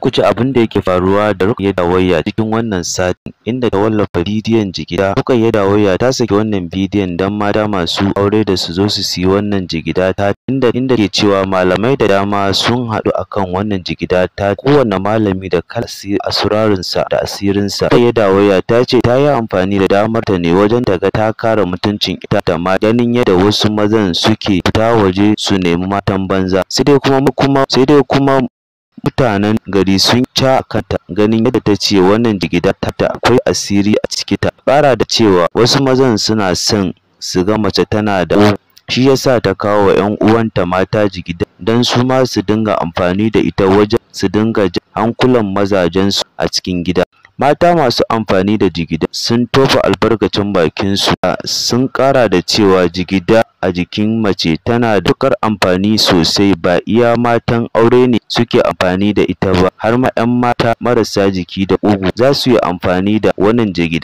Ku ji abin da yake faruwa da Rukayya Dawayya cikin wannan satin, inda ta wallafa bidiyon jigida. Rukayya Dawayya ta saki wannan bidiyon don mata masu aure da su zo su siyi wannan jigida ta inda ke cewa malamai da dama sun haɗu akan wannan jigida ta, kowane malami da kalar asurarinsa da asirinsa. Rukayya Dawayya ta ce ta yi amfani da damar ta ne wajen ta ga ta kare mutuncin ita da ma ganin yadda wasu mazan suke fita waje su nemi matan banza. Sai dai kuma mutanen gari sun ca a kanta ganin yadda ta ce wannan jigida ta akwai asiri a cikinta. Ta ƙara da cewa wasu mazan suna son su ga mace tana da, shi ya sa ta kawo wa 'yan uwanta mata jigida don su ma su dinga amfani da ita wajen su dinga jan hankulan mazajensu a cikin gida. Mata masu amfani da jigida sun tofa albarkacin bakinsu, sun ƙara da cewa jigida a jikin mace tana da matuƙar amfani sosai, ba iya matan aure ne suke amfani da ita ba, har ma 'yan mata marasa jiki da ƙugu za su iya amfani da wannan jigida.